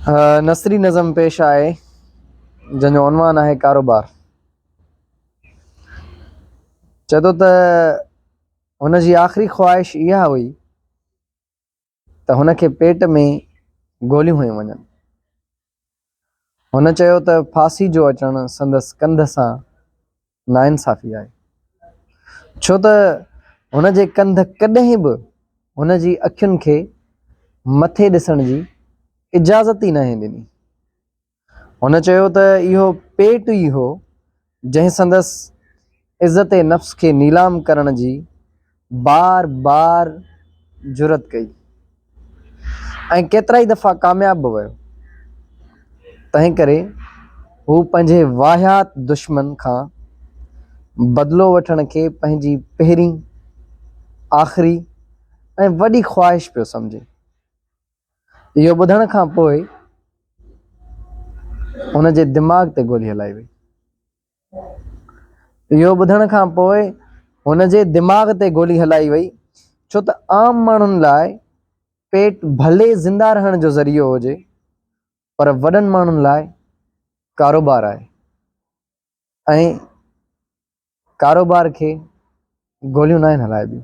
نثري نظم پيش آهي جنهن جو عنوان آهي ڪاروبار. چئي ٿو ته هن جي آخري خواهش اها هئي ته هن کي پيٽ ۾ گوليون هنيون وڃن. هن چيو ته ڦاسي جو اچڻ سندس ڪنڌ سان ناانصافي آهي، ڇو ته هن جي ڪنڌ ڪڏهن به هن جي اکين کي مٿي ڏسڻ جي اجازت ئي ناهي ڏني. هن چيو ته اهو پيٽ ئي هو جنهن سندس عزت نفس کي نيلام ڪرڻ جي بار بار جرئت ڪئي ۽ ڪيترائي دفعا ڪامياب به ويو. تنهنڪري هو پنهنجي واهيات دشمن کان بدلو وٺڻ کي پنهنجي پهرين، آخري ۽ وڏي خواهش پيو سمجهي. اهو ٻڌڻ کان پوء هن جي دماغ تي گولي هلائي وئي. اهو ٻڌڻ کان پوء هن جي دماغ تي گولي هلائي وئي ڇو ته عام ماڻهن لاء پيٽ ڀلي زنده رهڻ جو ذريعو هجي پر وڏن ماڻهن لاء ڪاروبار آهي ۽ ڪاروبار کي گوليون ناهن هلائبيون.